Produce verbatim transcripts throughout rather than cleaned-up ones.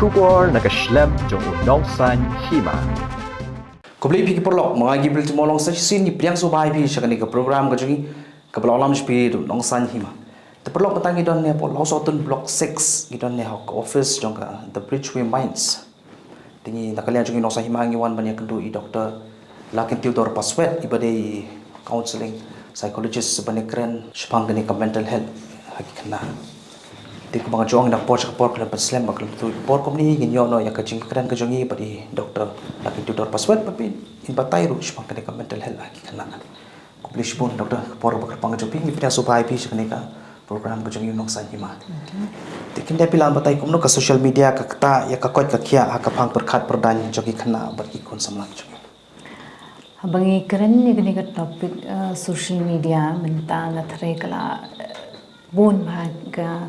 Khubor na ka shlem jong u Nongsaiñ Hima. Khublei phi ki paralok, ma nga Gabriel Timolong sa shisien ngi pdiang sngewbha ïa phi sha kane ka program ka jong ngi kaba la ong lam sha phi da u Nongsaiñ Hima. Te paralok, mynta ngi don ne hapoh Lawsohtun Block six, ngi don ne ha ka office jong ka The Bridgeway Minds. Te ngi na ka liang jong ngi Nongsaiñ Hima ngi wan ban ïakynduh i Doctor Lakin Theodore Paswet, iba dei counseling psychologist ban ïakren shaphang kane ka mental health ha ki khynnah. Te kumba nga ju ong, na ka por sha ka por khlem pynslem ba khlem tu por kumne ngin ïoh noh ïa ka jingkren ka jong ngi bad i Doctor Lakin Theodore Paswet ban pyn-, in batai ruh shaphang kane ka mental health ha ki khynnah. Khublei shibun Doctor, ka por ba kyrpang ka jong phi, ngi pdiang sngewbha ïa phi sha kane ka program ka jong ngi Nongsaiñ Hima. Te khyndiat phi lah ban batai kumno ka social media ka ktah ïa ka koit ka khiah ha ka phang pyrkhat pyrdaiñ jong ki khynnah bad ki khun samla ka jong ngi. Haba ngi kren ïa kane ka topic, eh, social media, mynta nga tharai ka la, eh, bun bha ka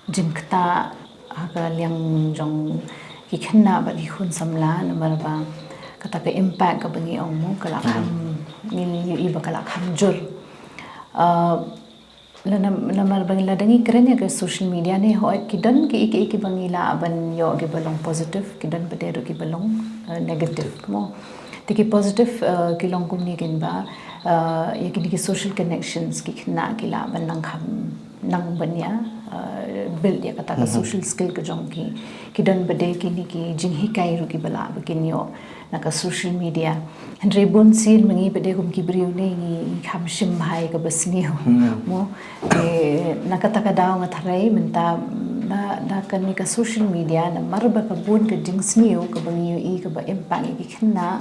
jingktah ha ka liang jong ki khynnah bad ki khun samla, namar ba kata ka impact kaba ngi ong mo ka la kham, ngi ïohi ba ka la kham jur. Eh, Lada, namar ba lada ngi kren ïa ka social media ne, hooid ki don kiei kiei kiba ngi lah ban ïoh kiba long positive, ki don pat de ruh kiba long, eh, negative mo. Te ki positive, eh, ki long kumne kin ba, eh, ïa kine ki social connections ki khynnah ki lah ban nang kham, nang ban ïa, eh, build ïa kata ka social skill ka jong ki. Ki don pat de kine ki jinghikai ruh kiba lah ba kin ïoh na ka social media. Hynrei bun sien ma ngi pat de kum ki briew ne ngi kham shim bha ïa kaba sniew. Mo, te na kata ka daw nga tharai mynta na, na kane ka social media namar ba ka bun ka jingsniew kaba ngi ïohi kaba impact ïa ki khynnah.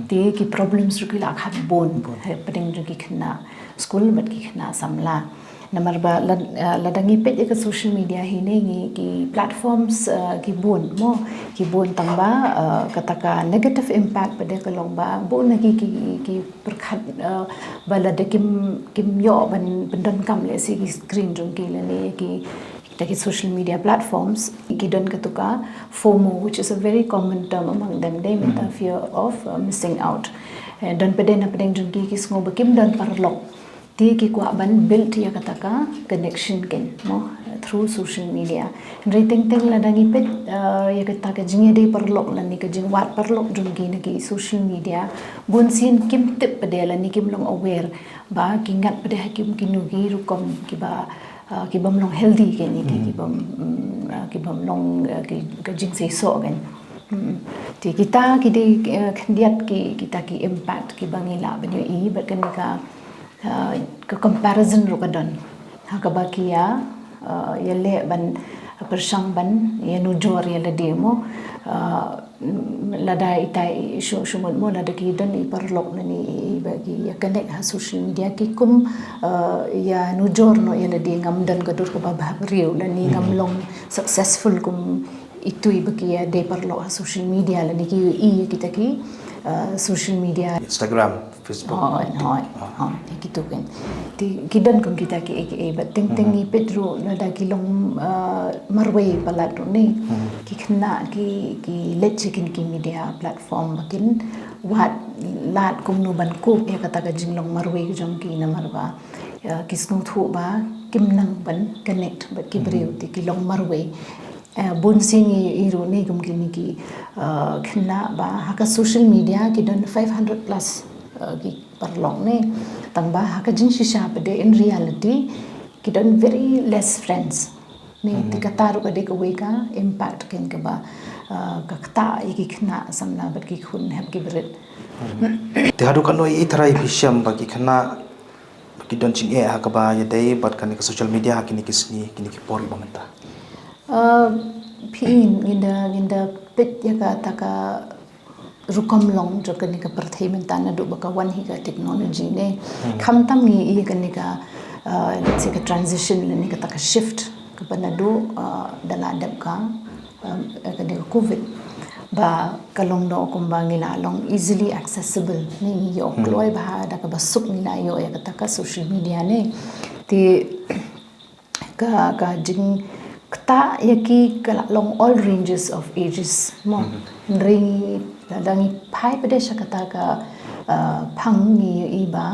Te ki problems ruh ki la kham bun hapdeng jong ki khynnah skul bad ki khynnah samla. Namar ba lad-, eh, lada ngi peit ïa ka social media hi ne ngi ki platforms, eh, ki bun mo, ki bun tang ba, eh, kata ka negative impact pat de ka long ba bun na ki, ki, ki pyrkhat, eh, ba lada kim, kim ïoh ban pyndonkam leh sa ki screen jong ki lane ki, kita ki social media platforms ki don katu ka FOMO, which is a very common term among them, dei mynta fear of, eh, missing out. Eh, don pat de na pdeng jong ki ki sngew ba kim don paralok. Te ki kwah ban build ïa kata ka connection kin mo through social media. Hynrei teng teng lada ngi peit, eh, ïa kata ka jingïadei paralok lane ka jingwad paralok jong ki na ki social media, bun sien kim tip pat de lane kim long aware ba ki ngat pat de ha kim kino ki rukom kiba, eh, ki bym long healthy kin ïa ki, ki bym, mm, eh, ki bym long, eh, ki, ka jingseisoh kin. Mm. Te kita ki dei, eh, khyndiat ki, kita ki impact kiba ngi lah ban ïohi bad kane ka, ah, ka comparison ruh ka don. Ha kaba ki ïa, ah, ïaleh ban pyrshang ban ïanujor ïa lade mo. Ah, lada ita i shu-, shu mut mo lada ki don i paralok lane i, i ba ki ïa connect ha social media ki kum, ah, ïanujor noh ïa lade ngam don ka dur kaba bhabriew lane ngam long successful kum itu iba ki ïadei paralok ha social media lane ki ïohi ïa kita ki, ah, social media. Instagram, Facebook. Hooid, hooid, hooid, ïa kitu kan. Te ki don kum kita kiei kiei bad teng teng ngi peit ruh lada ki long, ah, marwei palat ruh ne. Ki khynnah ki, ki leit sha kine ki media platform ba kin wad lad kumno ban cope ïa kata ka jinglong marwei jong ki namar ba, ah, ki sngewthuh ba kim nang ban connect bad ki briew te ki long marwei. Eh, bun sien ngi ïohi ruh ne kum kine ki, eh, khynnah ba ha ka social media ki don five hundred plus, eh, ki paralok ne. Tang ba ha ka jingshisha pat de in reality ki don very less friends. Ne, te kata ruh ka dei kawei ka impact kin kaba, eh, ka ktah ïa ki khynnah samla bad ki khun hep ki barit. Te haduh katno i tharai phi shem ba ki khynnah ba ki don jingeh ha kaba ïadei bad kane ka social media ha kine ki sngi, kine ki por ba mynta? Ah, phi, ngin da, ngin da peit ïa kata ka rukom long jong kane ka pyrthei mynta naduh ba ka wan hi ka technology ne. Khamtam ngi ïohi kane ka, ah, let's say ka transition lane kata ka shift kaba naduh, ah, da la dep ka, um, eh, kane ka covid ba ka long noh kumba ngi la long easily accessible ne, ngi ïoh kloi bha da kaba suk ngi la ïoh ïa kata ka social media ne. Te ka, ka jingktah ïa ki ka la long all ranges of ages mo. Hynrei lada ngi phai pat de sha kata ka, uh, phang ngi ïohi ba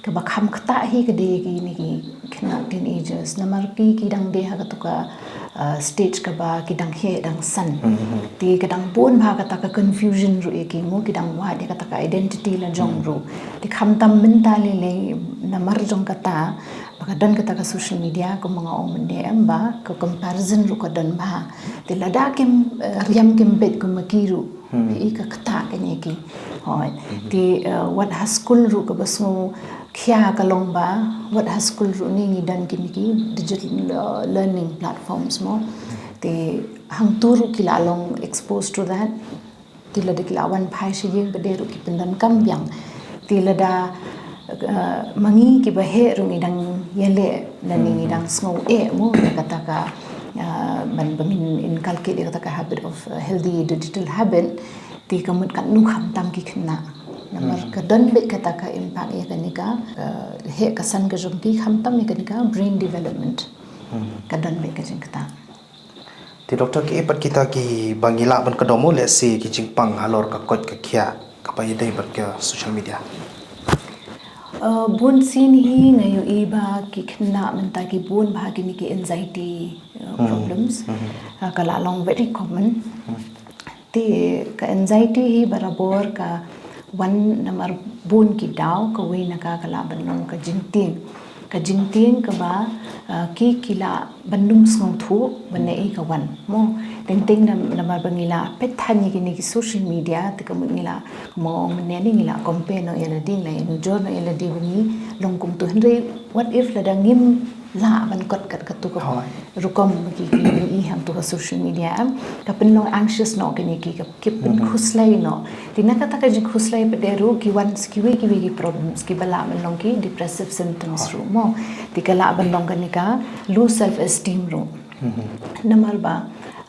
Kaba kham ktah hi ka dei kine ki khynnah teenagers. Namar ki, ki dang dei ha katu ka, uh, stage kaba ki dang heh dang san. Te ka dang bun bha kata ka confusion ruh ïa ki, mo, ki dang wad ïa kata ka identity la jong ruh. Te khamtam mynta lei lei namar jong kata ba ka don kata ka social media, kumba nga ong mynne em, ba ka comparison ruh ka don bha. Te lada kim, uh, riam kim beit kumba ki ruh, i ka ktah kane ki. Hooid. Te, uh, wat ha skul ruh kaba sngewkhia ka long ba wat ha skul ruh ne ngi don kine ki digital, uh, learning platforms, mo. Te hangtu ruh ki la long exposed to that. Te lada ki la wan phai sha ïing pat de ruh ki pyndonkam biang. Te lada, uh, ma ngi kiba heh ruh ngi dang ïaleh lane ngi dang sngew eh, mo, ïa kata ka, uh, ban, ban ngin inculcate ïa kata ka habit of, uh, healthy digital habit. Te ka mut katno khamtam ki khynnah. Namar ka don beit kata ka impact ïa kane ka, uh, heh ka san ka jong ki, khamtam ïa kane ka brain development. Ka don beit ka jingktah. Te doctor, kiei pat kita kiba ngi lah ban kdew, mo, lehse ki jingpang halor ka koit ka khiah kaba ïadei bad ka social media? Uh, bun sien hi nga ïohi ba ki khynnah mynta ki bun bha kine ki anxiety, uh, problems. Uh, ka la long very common. Te ka anxiety hi barabor ka wan namar bun ki daw, kawei na ka ka lah ban long ka jingtieng. Ka jingtieng kaba, uh, ki, ki lah ban ym sngewthuh ban naei ka wan, mo. Teng teng nam-, namar ba ngi la peit than ïa kine ki social media, te ka mut ngi la, mo, mynne ngi la compare noh ïa lade, ngi la ïanujor noh ïa lade ba ngi long kumto. Hynrei what if lada ngim lah ban kot kat katu ka rukom ki, ki, ki i hangtu ka social media, em, ka pynlong anxious noh kine ki, ka, ki pynkhuslai noh. Te na kata ka jingkhuslai pat de ruh ki wan sa kiwei kiwei ki problems kiba lah ban long ki depressive symptoms ruh, mo. Te ka lah ban long kane ka low self esteem ruh. Namar ba,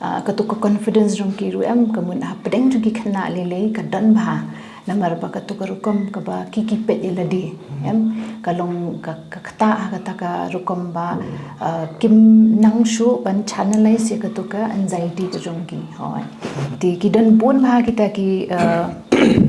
ah, katu ka confidence jong ki ruh, em, ka mut hapdeng jong ki khynnah lei lei ka don bha. Namar ba katu ka rukom kaba ki, ki peit ïa lade, em, ka long ka, ka ktah ha kata ka rukom ba, ah, kim nang shuh ban channelize ïa katu ka anxiety ka jong ki. Hooid. Te ki don bun bha kita ki, ah,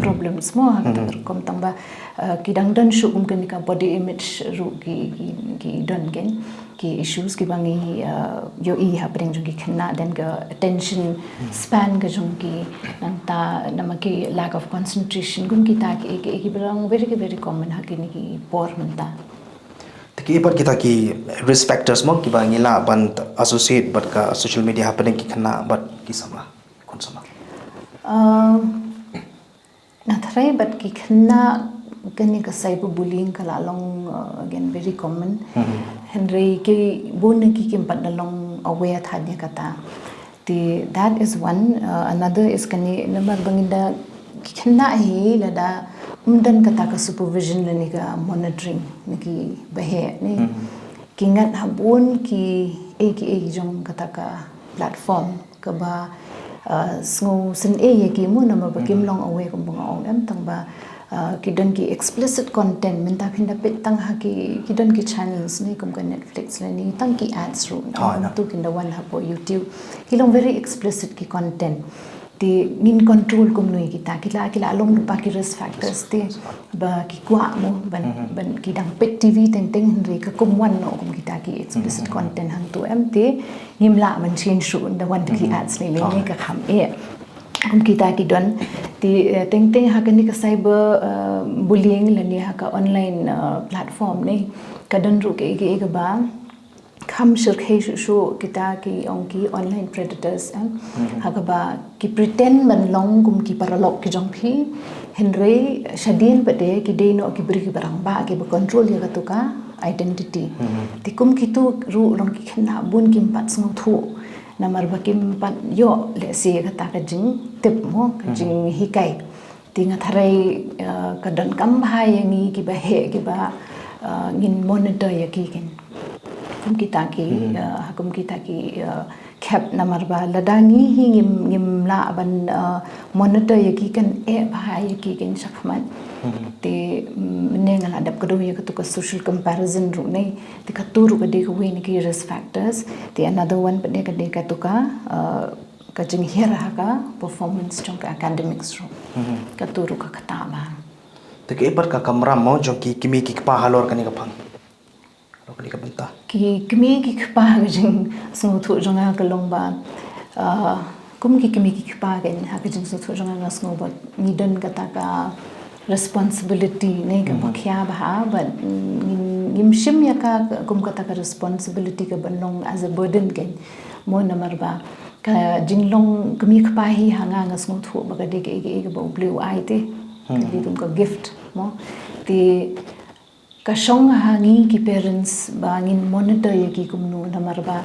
problems, mo, ha kata ka rukom, tang ba, ah, ki dang don shuh kum kane ka body image ruh ki, ki, ki don, keiñ ki issues kiba ngi, uh, ïohi hapdeng jong ki khynnah, then ka attention span ka jong ki, nangta namar ki lack of concentration, kum kita ki, ki, kiba long very, very common ha kine ki por mynta. Te kiei pat kita ki risk factors, mo, kiba ngi lah ban associate bad ka social media hapdeng ki khynnah bad ki samla, khun samla? Uh, Nga tharai bad ki khynnah kane ka cyberbullying ka la long, uh, again, very common. Hynrei ki bun na ki kim pat da long aware than ïa kata. Te that is one, uh, another is kane namar ba ngi da ki khynnah hi lada ym don kata ka supervision lane ka monitoring na ki baheh ne. Ki ngat ha bun ki ei ki ei jong kata ka platform kaba, uh, sngewsynei ïa ki, mo, namar ba kim long aware kumba nga ong, em, tang ba, uh, ki don ki explicit content, mynta phin da peit tang ha ki, ki don ki channels ne kum ka Netflix lane tang ki ads ruh, em, tu kin da wan hapoh YouTube. Ki long very explicit ki content. Te ngin control kumno ïa kita, ki la, ki la long lypa ki risk factors te ba ki kwah, mo, ban, ban ki dang peit T V teng teng hynrei ka kum wan noh kum kita ki explicit content hangtu, em, te ngim lah ban change shuh da wan da ki ads ne lei ne ka kham eh. Kum kita ki don. Te, eh, teng teng ha kane ka cyber, eh, bullying lane ha ka online, eh, platform ne ka don ruh kiei kiei kaba kham shyrkhei shuh shuh, kita ki ong ki online predators, em. Ha kaba ki pretend ban long kum ki paralok ki jong phi, hynrei shadien pat de ki dei noh ki briew kiba rangbah kiba control ïa katu ka identity. Te kum kitu ruh long ki khynnah bun kim pat sngewthuh namar ba kim pat ïoh lehse kata ka jingtip, mo, ka jinghikai. Te nga tharai, eh, ka donkam bha ïa ngi kiba heh kiba, eh, ngin monitor ïa ki, kin. Kum kita ki, eh, kum kita ki, eh, khep namar ba lada ngi hi ngim, ngim lah ban, eh, monitor ïa ki kan eh bha ïa ki, kin, shakhmat. Te, mm, ne nga la dep kdew ïa katu ka social comparison ruh ne. Te katu ruh ka dei kawei na ki risk factors. Te another one pat de ka dei katu ka, eh, ka jinghiar ha ka performance jong ka academics ruh. Katu ruh ka ktah bha. Te kaei pat ka kamram mo jong ki kmie ki kpa halor kane ka phang? Halor kane ka bynta. Ki kmie ki kpa, ka jingsngewthuh jong nga ka long ba, ah, kum ki kmie ki kpa kein, ha ka jingsngewthuh jong nga, nga sngew ba ngi don kata ka responsibility ne ka, hmm, ba khia bha, but, mm, ngim, ngim shim ïa ka kum kata ka responsibility kaban long as a burden kein. Mo, namar ba ka jinglong kmie kpa hi ha nga, nga sngewthuh ba ka dei kaei kaei kaba U Blei u ai te. Ka, hmm, dei kum ka gift mo. Te ka shong ha ngi ki parents ba ngin monitor ïa ki kumno, namar ba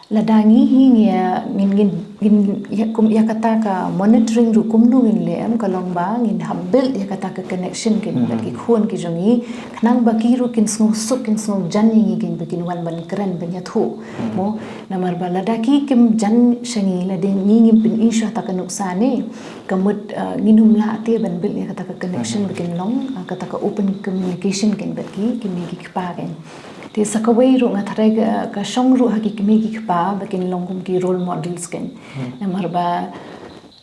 lada ngi hi ngi, ngin, ngin, ngin, ïa kum, ïa kata ka monitoring ruh kumno ngin leh, em, ka long ba ngin hap build ïa kata ka connection kein, mhm, bad ki khun ki jong ngi, khnang ba ki ruh kin sngewsuk, kin sngew jan ïa ngi kein, ba kin wan ban kren, ban ïathuh, mhm, mo. Namar ba lada ki kim jan sha ngi, lada ngi ngim pyni shuwa kata ka nuksa ne, ka mut, uh, ngin ym lah te ban build ïa kata ka connection, mhm, ba kin long, uh, kata ka open communication kein bad ki, ki kmie ki kpa kein. Te sa kawei ruh nga tharai ka, ka shong ruh ha ki kmie ki kpa ba kin long kum ki role models kein. Hmm. Namar ba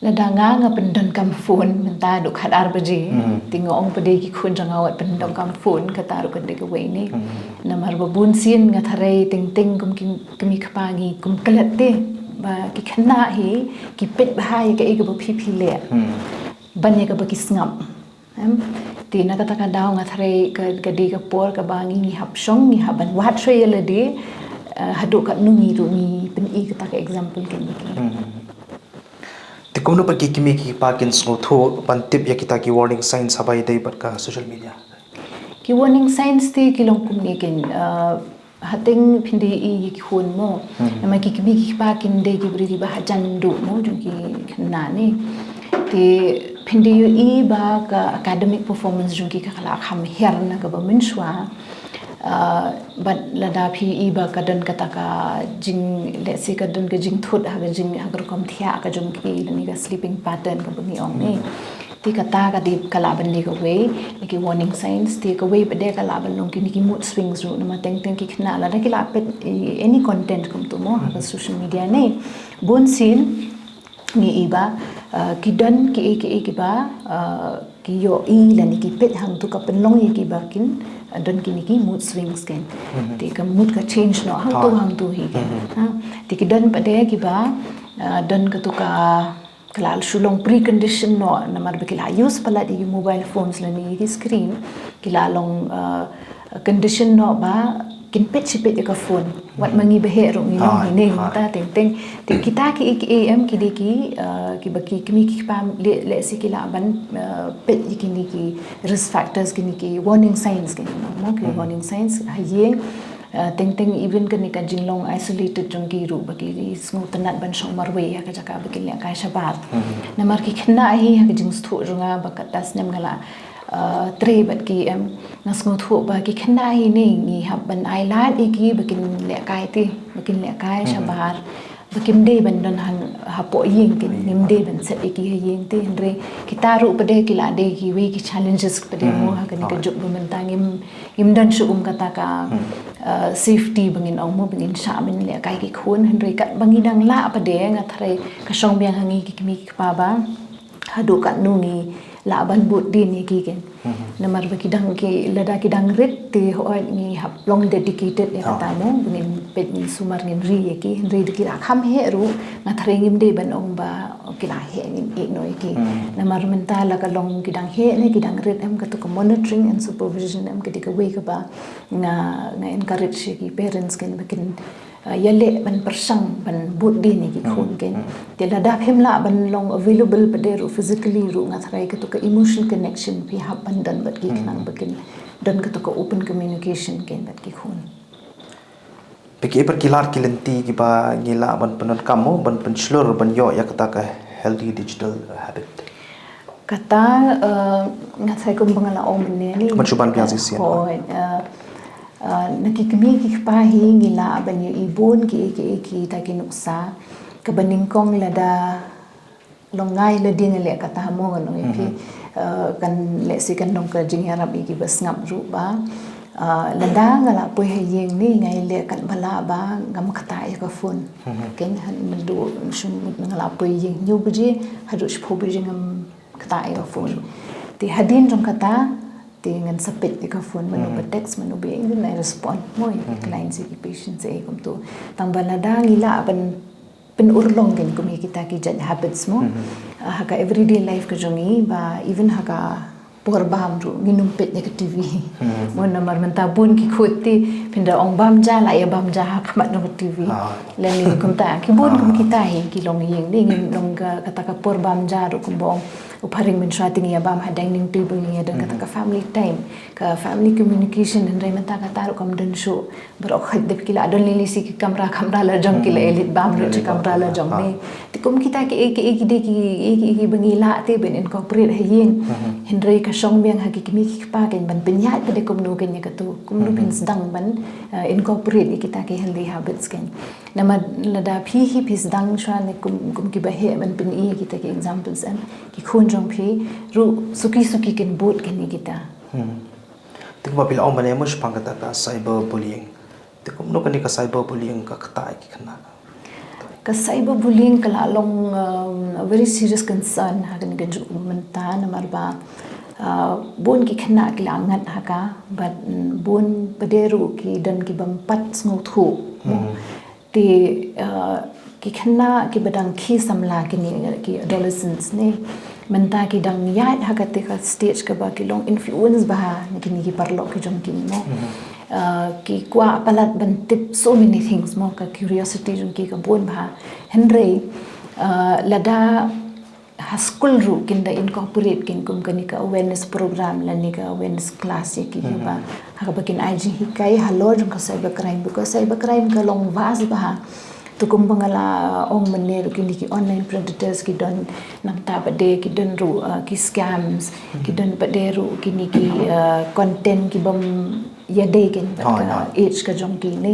lada nga, nga pyndonkam phone mynta haduh khatar baje. Hmm. Te nga ong pat de ki khun jong nga wat pyndonkam phone, kata ruh ka dei kawei ne. Hmm. Namar ba bunsien nga tharai teng teng kum ki kmie kpa ngi kum klet te ba ki khynnah hi ki peit bha ïa kaei kaba phi phi leh. Hmm. Ban ïa kaba ki sngap. Em, te na kata ka daw nga tharai ka, ka dei ka por kaba ngi, ngi hap shong, ngi hap ban wad shuwa ïa lade, eh, haduh katno ngi ruh ngi pyni kata ka example kein ïa ki. Hmm. Te kumno pat ki kmie ki kpa kin sngewthuh ban tip ïa kita ki warning signs haba ïadei bad ka social media? Ki warning signs te ki long kumne kein, eh, Hateng phin da ïohi ïa ki khun mo. Hmm. Namar ki kmie ki kpa kin dei ki briew kiba hajan duh mo jong ki khynnah ne. Te phin da ïohi ba ka academic performance jong ki ka la kham hiar na kaba mynshuwa. Ah, bad lada phi ïohi ba ka don kata ka jing, let's say, ka don ka jingthut ha ka jing, ha ka rukom thiah ka jong ki, lane ka sleeping pattern kaba ngi ong ne. Hmm. Te kata ka dei ka lah ban dei kawei na ki warning signs. Te kawei pat de ka lah ban long kine ki mood swings ruh, namar teng teng ki khynnah lada ki la peit, eh, any content kumto mo ha ka social media ne, bunsien ngi ïohi ba, uh, ki don kiei kiei kiba, uh, ki ïohi lane ki peit hangto ka pynlong ïa ki ba kin, uh, don kine ki mood swings kein. Mhm. Te ka mood ka change noh hangto, ah, hangto hi kein. Mhm. Ha? Te ki don pat de kiba, uh, don kato ka ka la shu long precondition noh, namar ba ki la use palat ïa ki mobile phones lane ïa ki screen, ki la long, uh, condition noh ba kin peit shi peit ïa ka phone. Wat ma ngi ba heh ruh ngi long hi ne, mynta teng teng. Te kita kiei kiei em ki dei ki, uh, kiba ki kmie ki kpa, le, let's say, ki lah ban, uh, peit ïa kine ki risk factors, kine ki warning signs, kine mo ki warning signs ha ïing. Uh, teng teng even kane ka jinglong isolated jong ki ruh ba ki sngewtynnat ban shong marwei ha ka jaka ba kin lehkai shabar. Mhm. Namar ki khynnah hi ha ka jingsngewthuh jong nga ba katba snem nga la, uh, trei bad ki em, nga sngewthuh ba ki khynnah hi ne ngi hap ban ai lad ïa ki ba kin lehkai te, ba kin lehkai shabar. Ba kim dei ban don hang hapoh ïing kein, ngim dei ban set ïa ki ha ïing te, hynrei kita ruh pat de ki la dei kiwei ki challenges pat de mo ha kane ka juk ba mynta ngim, ngim don shuh kum kata ka, uh, safety ba ngin ong mo, ba ngin shah ban lehkai ki khun, hynrei katba ngi dang lah pat de nga tharai ka shong biang ha ngi ki kmie ki kpa ba haduh katno ngi lah ban bud dien ïa ki kein. Mhm. Namar ba ki dang ki, lada ki dang rit te hooid ngi hap long dedicated ïa kata mo, ba ngin peit, ngin sumar, ngin ri ïa ki, hynrei da ki la kham heh ruh nga tharai ngim dei ban ong ba, oh, ki la heh, ngin ïeh noh ïa ki. Mhm. Namar mynta la ka long ki dang heh ne ki dang rit em, kato ka monitoring and supervision em ka dei kawei kaba nga, nga encourage ïa ki parents kein ba kin uh, ïaleh ban pyrshang ban bud dien ïa ki khun kein. Te lada phim lah ban long available pat de ruh physically ruh nga tharai kato ka emotional connection phi hap ban don bad ki khnang ba kin don kato ka open communication kein bad ki khun. Te kiei pat ki lad ki lynti kiba ngi lah ban pyndonkam mo, ban pynshlur, ban ïoh ïa kata ka healthy digital habit? Kata, uh, nga tharai kumba nga la ong mynne ne. Kumba shu ban biang shisien. Hooid, uh, uh, na ki kmie ki kpa hi ngi lah ban ïohi bun kiei kiei kita ki nuksa kaba nyngkong lada long nga ïa lade nga leh kata mo, ngan ong ïa phi. Mhm. Uh, kan lehse kan long ka jingïarap ïa kiba sngap ruh ba, uh, lada nga la poi ha ïing ne nga ïaleh katba lah ba ngam ktah ïa ka phone. Mhm. Kein, naduh shu mut nga la poi ïing hynñiew baje haduh shiphew baje ngam ktah ïa ka phone. Te hadien jong kata, Te ngan sa peit ïa ka phone, mano ba text, mano ba ïeng, dei ban ai respond mo ïa ki clients, ïa ki patients, ïa kumto. Tang ba lada ngi lah ban pynurlong kein kum ïa kita ki jait habits mo. Ah, ha ka everyday life ka jong ngi, ba even ha ka por bam ruh ngin ym peit ïa ka T V. Mo, namar mynta bun ki khot te phin da ong bam ja, la ïa bam ja ha khmat jong ka T V. Lane kumta ki bun kum kita hi ki longïing, ne ngin long ka, kata ka por bam ja ruh kumba ong u Pharing mynshuwa te ngi ïa bam ha dining table, ngi ïa don kata ka family time, ka family communication, hynrei mynta kata ruh kam don shuh. Baroh khoit dep ki la don lili shi ki kamra, kamra la jong, ki la ïa leit bam ruh sha kamra la jong, ne. Te kum kita kiei kiei ki dei kiei kiei ba ngi lah te ban incorporate ha ïing. Hynrei ka shong biang ha ki kmie ki kpa kein ban pynïaid pat de kumno kein ïa kato, kumno phin sdang ban, eh, incorporate ïa kita ki healthy habits kein. Namar lada phi hi phi sdang shuwa ne kum, kum kiba heh ban pyni ïa kita ki examples, em, ki khun jong phi ruh suki suki kin bud kein ïa kita. Te kumba phi la ong mynne mo shaphang kata ka cyberbullying. Te kumno kane ka cyberbullying ka ktah ïa ki khynnah? Ka cyberbullying ka la long, um, a very serious concern ha kane ka juk mynta, namar ba, uh, bun ki khynnah ki la ngat ha ka, bad, mm, bun pat de ruh ki don ki bym pat sngewthuh. Te, uh, ki khynnah kiba dang khie samla, kine ki adolescents ne, mynta ki dang ïaid ha kata ka stage kaba ki long influence bha na kine ki paralok ki jong ki mo. Uh, ki kwah palat ban tip so many things mo, ka curiosity jong ki ka bun bha. Hynrei, uh, lada ha skul ruh kin da incorporate kein kum kane ka awareness program lane ka awareness class ïa ki, kiba ha kaba kin ai jinghikai halor jong ka cybercrime, because cybercrime ka long vast bha. To kumba nga la ong mynne ruh, kine ki online predators ki don, nangta pat de ki don ruh, uh, ki scams, ki don pat de ruh kine ki, uh, content ki bym ïadei kein bad ka age ka jong ki ne.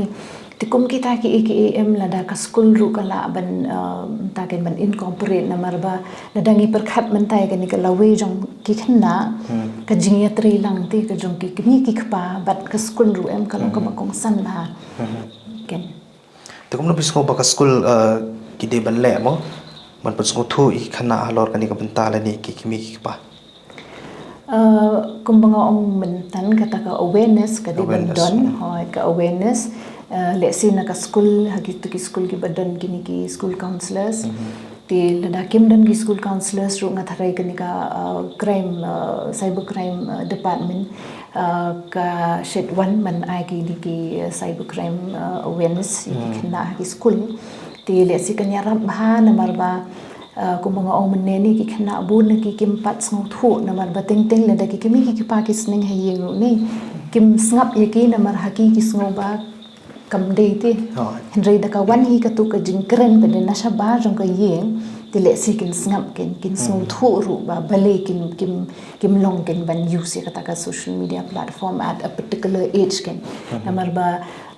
Te kum kita kiei kiei, em, lada ka skul ruh ka lah ban, uh, mynta kein ban incorporate, namar ba lada ngi pyrkhat mynta ïa kane ka lawei jong ki khynnah, ka jingïatreilang te ka jong ki kmie ki kpa bad ka skul ruh, em, ka long kaba kongsan bha. Kein. Te kumno phi sngew ba ka skul, eh, ki dei ban leh mo ban pynsngewthuh ïa ki khynnah halor kane ka bynta lane ki kmie ki kpa? Eh, kumba nga ong mynta, kata ka awareness ka dei ban don, hooid, ka awareness, eh, lehse na ka skul, ha kito ki skul kiba don kine ki school counsellors. Te lada kim don ki school counsellors ruh, nga tharai kane ka, eh, crime, eh, cyber crime, eh, department, eh, ka shet wan ban ai kine ki, eh, cyber crime, eh, awareness ïa ki khynnah ha ki skul. Te lehse kan ïarap bha, namar ba, eh, kumba nga ong mynne ne, ki khynnah bun na ki kim pat sngewthuh, namar ba teng teng lada ki kmie ki kpa ki sneng ha ïing ruh ne, kim sngap ïa ki, namar ha ki ki sngew ba kam dei te. Hooid. Hynrei da ka wan hi katu ka jingkren pat de na shabar jong ka ïing, te lehse kin sngap kein, kin sngewthuh ruh ba balei kin, kim, kim long kein ban use ïa kata ka social media platform at a particular age kein. Namar ba,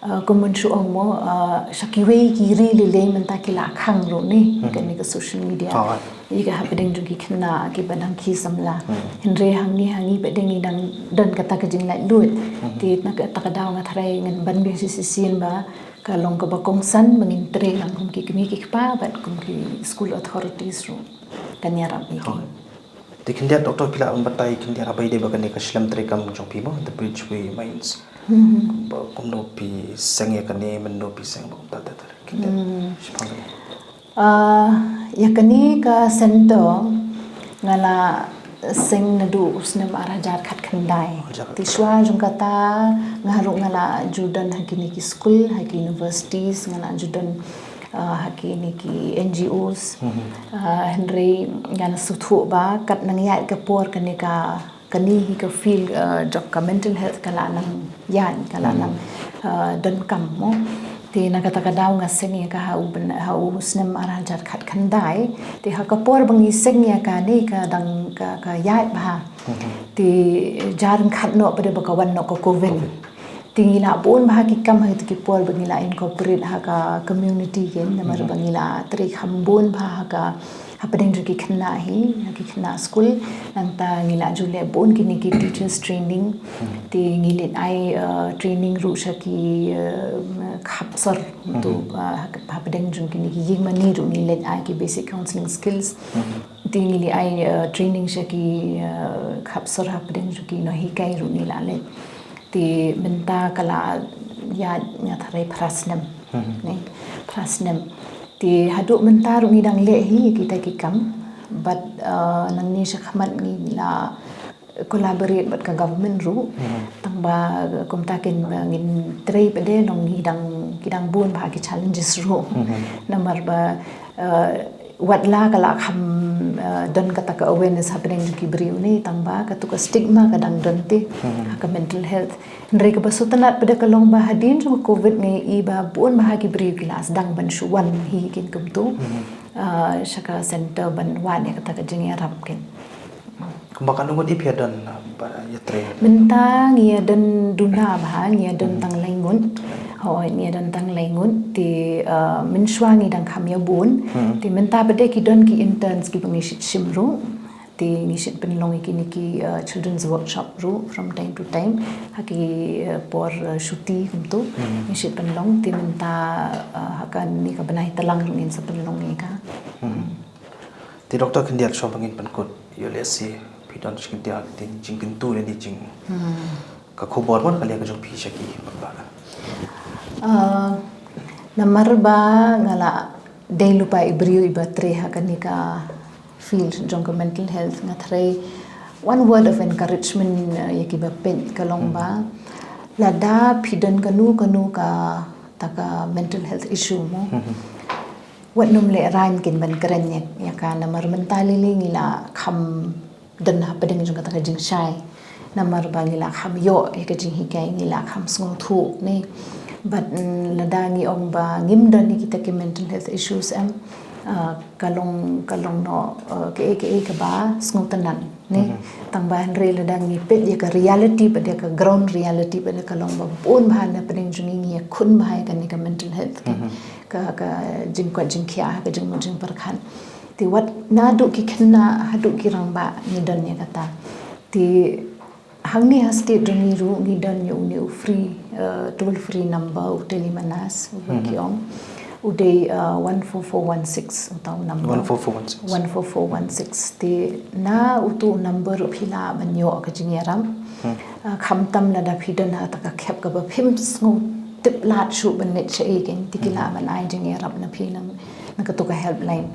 uh, kumba shu ong mo, uh, sha kiwei ki ri lei lei mynta ki la khang ruh ne, kane ka social media. Hooid. Ïa ka hapdeng jong ki khynnah kiba dang khie samla. Hynrei hangne ha ngi pat de ngi dang don kata ka jinglaitluid. Te na kata ka daw nga tharai ngan ban biang shisien ba ka long kaba kongsan ba ngin trei lang kum ki kmie ki kpa bad kum ki school authorities ruh. Kan ïarap ïa ki. Te khyndiat, Doctor, phi lah ban batai khyndiat haba ïadei bad kane ka shlem treikam jong phi mo, The Bridge We Minds. Ba kumno phi seng ïa kane, mynno phi seng, ba kumta ter ter. Khyndiat shaphang kane. Ah, ïa kane ka center nga la seng naduh u snem ar hajar khatkhyndai. Ar hajar khatkhyndai. Te shuwa jong kata nga ruh nga la ju don ha kine ki skul, ha ki universities, nga la ju don, ah, ha kine ki N G Os. Ah, hynrei nga la sngewthuh ba kat nang ïaid ka por kane ka kane hi ka field, uh, jong ka mental health ka la nang ïaid, ka la nang, uh, donkam mo. Te na kata ka daw nga seng ïa ka ha u byn-, ha u snem ar hajar khatkhyndai. Te ha ka por ba ngi seng ïa kane ka dang ka, ka ïaid bha. Te jar ryngkat noh pat de ba ka wan noh ka covid. Te ngi la bun bha ki kam ha kito ki por ba ngi la incorporate ha ka community kein, namar ba ngi la trei kham bun bha ha ka hapdeng jong ki khynnah hi, ha ki khynnah skul, nangta ngi la ju leh bun kine ki teachers training, te ngi leit ai, uh, training ruh sha ki, uh, khap sor, to, uh, hap-, hapdeng jong kine ki ïing mane ruh ngi leit ai ki basic counselling skills. Te ngi la ai, eh, training sha ki, eh, khapsor hapdeng jong ki nonghikai ruh ngi la leh. Te mynta ka la ïaid nga tharai phra snem. Ne, phra snem. Te haduh mynta ruh ngi dang leh hi kita ki kam. Bad, eh, nangne shakhmat ngi la collaborate bad ka government ruh. Tang ba kumta kin ba ngin trei pat de long ngi dang, ki dang bun bha ki challenges ruh. Namar ba, eh, wat la ka la kham, eh, don kata ka awareness hapdeng jong ki briew ne, tang ba katu ka stigma ka dang don te ha ka mental health. Hynrei kaba sngewtynnat pat de ka long ba hadien jong covid ngi i ba bun bha ki briew ki la sdang ban shu wan hi kin kumtu. Ah, sha ka center ban wad ïa kata ka jingïarap kin. Kumba katno ngut i phi don, ah, ba ïatrei? Mynta ngi ïadon duna bha, ngi ïadon tang lai ngut. Hooid, ngi ïadon tang lai ngut. Te, ah, mynshuwa ngi dang kham ïa bun. Te mynta pat de ki don ki interns kiba ngi shim ruh. Te ngi shim pynlong ïa kine ki, ah, children's workshop ruh from time to time. Ha ki, ah, por, ah, shuti kumtu. Ngi shim pynlong te mynta, ah, ha kane ka bnai Tlang ruh ngin sa pynlong ïa ka. Te Doctor, khyndiat shuwa ba ngin pynkut ïa lehse phi don jingkyndiat, jingkyntu lane jing ka khubor ban ka liang ka jong phi sha ki paidbah. Ah, namar ba nga la dei lypa i briew iba trei ha kane ka field jong ka mental health, nga tharai one word of encouragement, ah, ïa kiba peit ka long ba lada phi don kano kano kata ka mental health issue mo. Wat nym lehraiñ kin ban kren ïa, ïa ka namar mynta lili ngi la kham don hapdeng jong kata ka jingshai. Namar ba ngi la kham ïoh ïa ka jinghikai, ngi la kham sngewthuh ne. Bad, mm, lada ngi ong ba ngim don ïa kita ki mental health issues em, ah, ka long, ka long noh, ah, kaei kaei kaba sngewtynnat ne. Tang ba hynrei lada ngi peit ïa ka reality, pat ïa ka ground reality, pat ïa ka long ba bun bha na pdeng jong ngi ngi ïakhun bha ïa kane ka mental health ka, ka jingkoit jingkhiah, ka jingmut jingpyrkhat. Te wat naduh ki khynnah haduh ki rangbah ngi don ïa kata. Te hangne ha state jong ngi ruh ngi don ïa une u free, eh, toll free number u Telemanna uba ki ong. U dei, eh, one four four one six uta u number. One four four one six. One four four one six. Te na utu u number ruh phi lah ban ïoh ka jingïarap. Eh, khamtam lada phi don ha kata ka khep kaba phim sngewtip lad shuh ban leit shaei kein, te ki lah ban ai jingïarap na phi na, na katu ka helpline.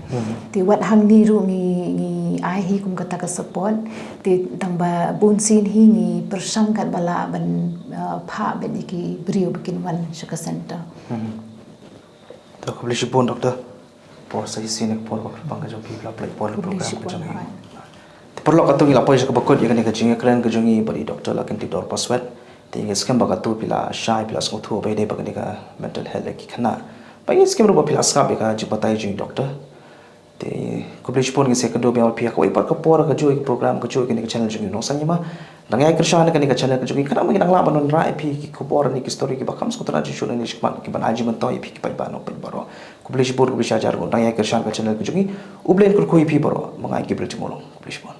Te wat hangne ruh ngi, ngi ai hi kum kata ka support. Te tang ba bun sien hi ngi pyrshang katba lah ban, ah, phah beit ïa ki briew ba kin wan sha ka center. To khublei shibun Doctor. Por sa shisien ka por ba kyrpang ka jong phi ba la pynlong por program ka jong ngi. Te paralok, katto ngi la poi sha kaba kut ïa kane ka jingïakren ka jong ngi bad i Doctor Lakhyntip Dorpaswet. Te ngi skhem ba katto phi la shai, phi la sngewthuh ba ïadei bad kane ka mental health ïa ki khynnah. Bad ngi skhem ruh ba phi la sngap ïa ka jingbatai jong i Doctor. Te khublei shibun, ngin sa ïakynduh biang bad phi ha kawei pat ka por kajuh ka program kajuh kane ka channel jong ngi Nongsaiñ Hima. Dang ïai kyrshan kane ka channel ka jong ngi khnang ba ngin nang lah ban wanrah ïa phi ki khubor ne ki story kiba kham sngewtynnat jingshun ne shakhmat kiban ai jingmyntoi ïa phi ki paidbah nongpeit baroh. Khublei shibun, khublei shihajar nguh. Dang ïai kyrshan ka channel ka jong ngi. U Blei un kyrkhu ïa phi baroh. Ma nga Gabriel Jingmawlong. Khublei shibun.